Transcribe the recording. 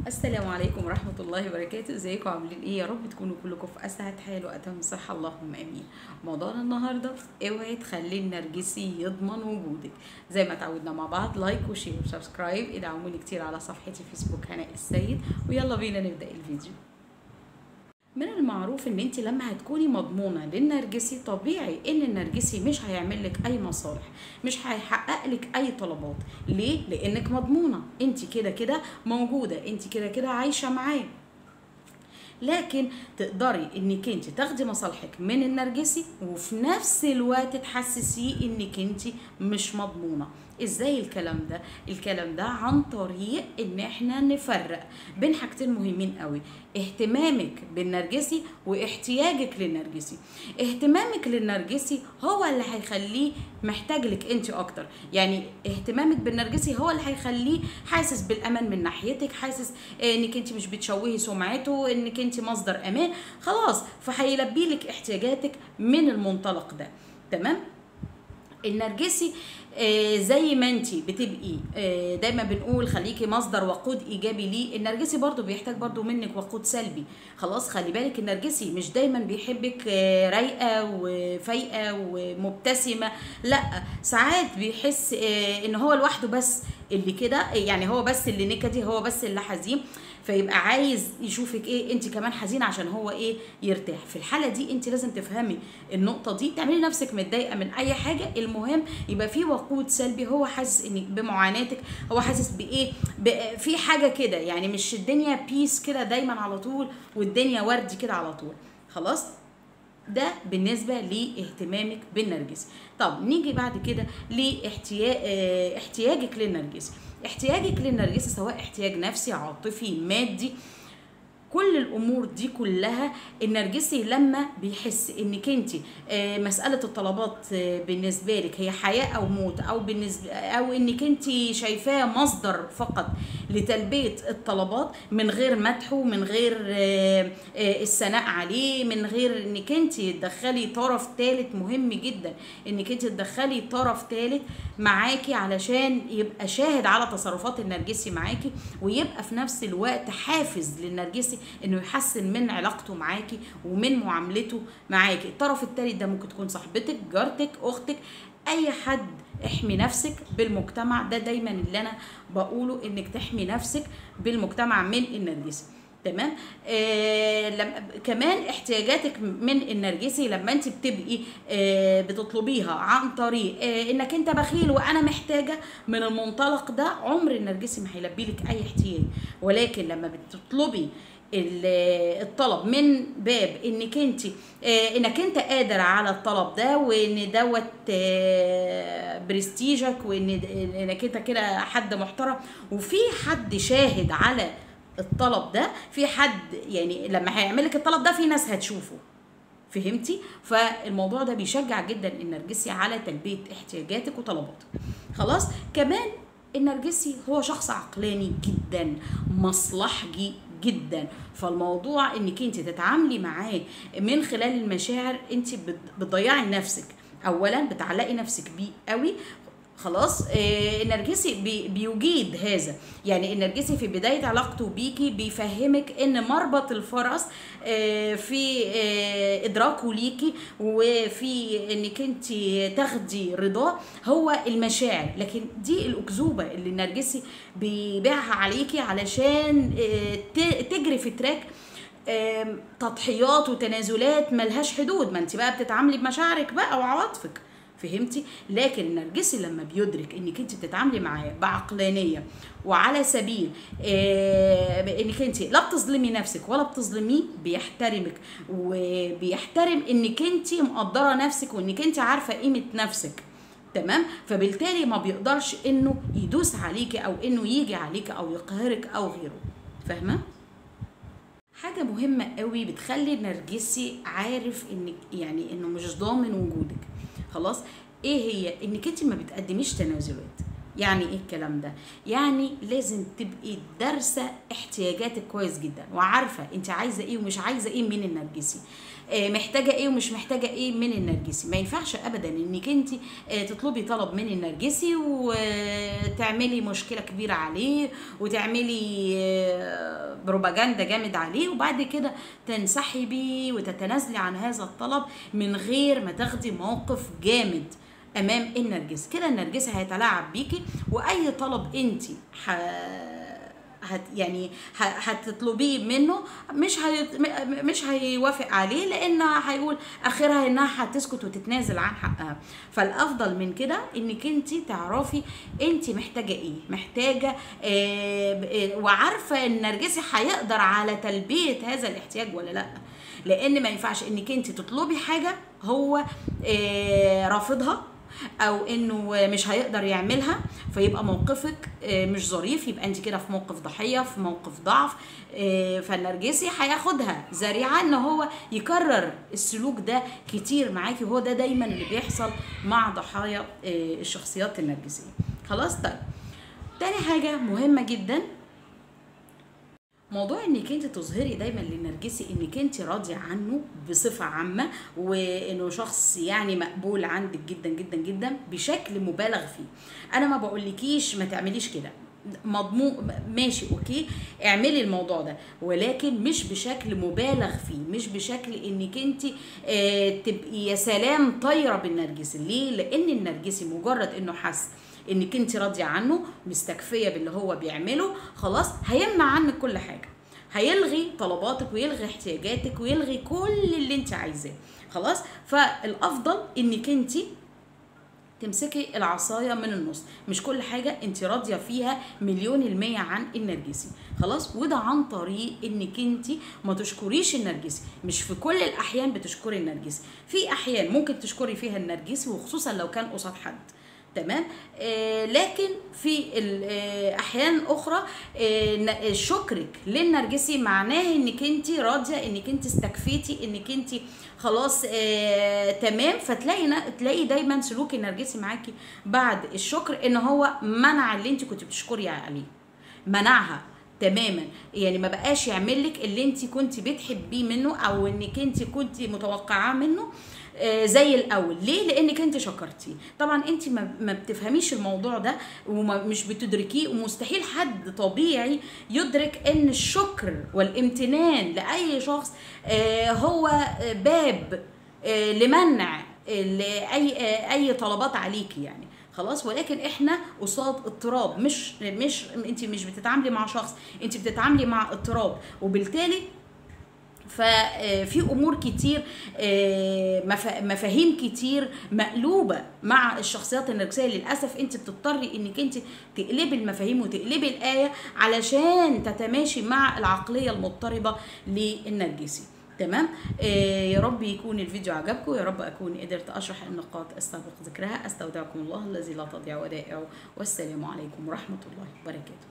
السلام عليكم ورحمة الله وبركاته. ازيكم عاملين ايه؟ يا رب تكونوا كلكم في اسعد حال واتم صحة، اللهم امين. موضوعنا النهارده اوعي تخلي النرجسي يضمن وجودك. زي ما تعودنا مع بعض like و share و subscribe، ادعموني كتير على صفحتي فيسبوك هناء السيد، ويلا بينا نبدأ الفيديو. من المعروف ان انت لما هتكوني مضمونه للنرجسي طبيعي ان النرجسي مش هيعمل لك اي مصالح، مش هيحقق لك اي طلبات. ليه؟ لانك مضمونه، انت كده كده موجودة، انت كده كده عايشه معاه. لكن تقدري انك انت تاخدي مصالحك من النرجسي وفي نفس الوقت تحسسيه انك انت مش مضمونه. ازاي الكلام ده؟ الكلام ده عن طريق ان احنا نفرق بين حاجتين مهمين قوي: اهتمامك بالنرجسي واحتياجك للنرجسي. اهتمامك للنرجسي هو اللي هيخليه محتاج لك انت اكتر، يعني اهتمامك بالنرجسي هو اللي هيخليه حاسس بالامان من ناحيتك، حاسس انك انت مش بتشوهي سمعته، انك انت مصدر امان، خلاص فهيلبي لك احتياجاتك من المنطلق ده. تمام؟ النرجسي زي ما انت بتبقي دايما بنقول خليكي مصدر وقود ايجابي ليه، النرجسي برضو بيحتاج برضو منك وقود سلبي. خلاص خلي بالك النرجسي مش دايما بيحبك رايقة وفايقه ومبتسمه، لا ساعات بيحس ان هو لوحده بس اللي كده، يعني هو بس اللي نكدي، هو بس اللي حزين، فيبقى عايز يشوفك ايه انت كمان حزينة عشان هو ايه يرتاح. في الحالة دي انت لازم تفهمي النقطة دي، تعملي نفسك متضايقة من اي حاجة، المهم يبقى في وقود سلبي، هو حاسس ان بمعاناتك، هو حاسس بايه، في حاجة كده، يعني مش الدنيا peace كده دايما على طول والدنيا وردي كده على طول. خلاص ده بالنسبة لاهتمامك بالنرجسي. طب نيجي بعد كده لاحتياجك للنرجسي. احتياجك للنرجسي سواء احتياج نفسي، عاطفي، مادي، كل الامور دي كلها النرجسي لما بيحس انك انت مسالة الطلبات بالنسبة لك هي حياة او موت، او بالنسبة او انك انت شايفاه مصدر فقط لتلبية الطلبات من غير مدحه، من غير الثناء عليه، من غير انك انت تدخلي طرف ثالث. مهم جدا انك انت تدخلي طرف ثالث معاكي علشان يبقى شاهد على تصرفات النرجسي معاكي، ويبقى في نفس الوقت حافز للنرجسي انه يحسن من علاقته معاكي ومن معاملته معاكي. الطرف الثالث ده ممكن تكون صاحبتك، جارتك، اختك، اي حد. احمي نفسك بالمجتمع، ده دايما اللي انا بقوله، انك تحمي نفسك بالمجتمع من النرجسي. تمام؟ كمان احتياجاتك من النرجسي لما انت بتبقي بتطلبيها عن طريق انك انت بخيل وانا محتاجه، من المنطلق ده عمر النرجسي ما هيلبي لك اي احتياج. ولكن لما بتطلبي الطلب من باب انك انت انك انت قادر على الطلب ده، وان دوت برستيجك، وان انك انت كده حد محترم، وفي حد شاهد على الطلب ده، في حد يعني لما هيعملك الطلب ده في ناس هتشوفه، فهمتي؟ فالموضوع ده بيشجع جدا النرجسي على تلبية احتياجاتك وطلباتك. خلاص؟ كمان النرجسي هو شخص عقلاني جدا، مصلحجي جدا، فالموضوع انك انت تتعاملي معاه من خلال المشاعر انت بتضيعي نفسك. اولا بتعلقي نفسك بيه قوي. خلاص؟ النرجسي بيجيد هذا، يعني النرجسي في بداية علاقته بيكي بيفهمك ان مربط الفرس في ادراكه ليكي وفي انك انت تاخدي رضاه هو المشاعر، لكن دي الاكذوبة اللي النرجسي بيبيعها عليكي علشان تجري في تراك تضحيات وتنازلات ملهاش حدود. ما انت بقى بتتعاملي بمشاعرك بقى وعواطفك، فهمتي؟ لكن النرجسي لما بيدرك انك انت بتتعاملي معاه بعقلانيه وعلى سبيل انك انت لا بتظلمي نفسك ولا بتظلميه، بيحترمك وبيحترم انك انت مقدره نفسك وانك انت عارفه قيمة نفسك. تمام؟ فبالتالي ما بيقدرش انه يدوس عليكي او انه يجي عليكي او يقهرك او غيره. فاهمه؟ حاجة مهمة قوي بتخلي النرجسي عارف انك يعني انه مش ضامن وجودك. خلاص؟ ايه هي؟ انك انت ما بتقدميش تنازلات. يعني ايه الكلام ده؟ يعني لازم تبقي دارسه احتياجاتك كويس جدا، وعارفه انت عايزه ايه ومش عايزه ايه من النرجسي، محتاجه ايه ومش محتاجه ايه من النرجسي. ما ينفعش ابدا انك انت تطلبي طلب من النرجسي وتعملي مشكلة كبيرة عليه وتعملي بروباجندا جامد عليه، وبعد كده تنسحبي وتتنازلي عن هذا الطلب من غير ما تاخدي موقف جامد امام النرجسي. كده النرجسي هيتلاعب بيكي، واي طلب انت يعني هتطلبيه منه مش هيوافق عليه، لان هيقول اخرها انها هتسكت وتتنازل عن حقها. فالافضل من كده انك انت تعرفي انت محتاجه ايه، محتاجه وعارفه النرجسي هيقدر على تلبية هذا الاحتياج ولا لا، لان ما ينفعش انك انت تطلبي حاجة هو رافضها او انه مش هيقدر يعملها، فيبقى موقفك مش ظريف، يبقى انت كده في موقف ضحية، في موقف ضعف. فالنرجسي هياخدها ذريعة ان هو يكرر السلوك ده كتير معاكي، وهو ده دايما اللي بيحصل مع ضحايا الشخصيات النرجسية. خلاص. طيب تاني حاجة مهمة جدا، موضوع انك انت تظهري دايما للنرجسي انك انت راضية عنه بصفة عامة، وانه شخص يعني مقبول عندك جدا جدا جدا بشكل مبالغ فيه. انا ما بقولكيش ما تعمليش كده، مضمون ماشي okay اعملي الموضوع ده، ولكن مش بشكل مبالغ فيه، مش بشكل انك انت تبقي يا سلام طايره بالنرجسي. ليه؟ لان النرجسي مجرد انه حس انك انت راضية عنه، مستكفيه باللي هو بيعمله، خلاص هيمنع عنك كل حاجة، هيلغي طلباتك ويلغي احتياجاتك ويلغي كل اللي انت عايزاه. خلاص. فالافضل انك انت تمسكي العصاية من النص، مش كل حاجة انت راضية فيها 1,000,000% عن النرجسي. خلاص. وده عن طريق انك انت ما تشكريش النرجسي، مش في كل الاحيان بتشكري النرجسي، في احيان ممكن تشكري فيها النرجسي، وخصوصا لو كان قصاد حد، تمام. لكن في احيان اخرى شكرك للنرجسي معناه انك انت راضية، انك انت استكفيتي، انك انت خلاص تمام. فتلاقي دايما سلوك النرجسي معاكي بعد الشكر ان هو منع اللي انت كنت بتشكري عليه، منعها تماما، يعني ما بقاش يعمل لك اللي انت كنت بتحبيه منه او انك انت كنت متوقعاه منه زي الاول. ليه؟ لانك انت شكرتيه. طبعا انت ما بتفهميش الموضوع ده ومش بتدركيه، ومستحيل حد طبيعي يدرك ان الشكر والامتنان لاي شخص هو باب لمنع اي طلبات عليكي يعني. خلاص. ولكن احنا قصاد اضطراب، مش انت مش بتتعاملي مع شخص، انت بتتعاملي مع اضطراب، وبالتالي ففي امور كتير، مفاهيم كتير مقلوبة مع الشخصيات النرجسية. للاسف انت بتضطري انك انت تقلبي المفاهيم وتقلبي الايه علشان تتماشي مع العقلية المضطربة للنرجسي. تمام. يا رب يكون الفيديو عجبكم، يا رب اكون قدرت اشرح النقاط السابق ذكرها. استودعكم الله الذي لا تضيع ودائعه، والسلام عليكم ورحمة الله وبركاته.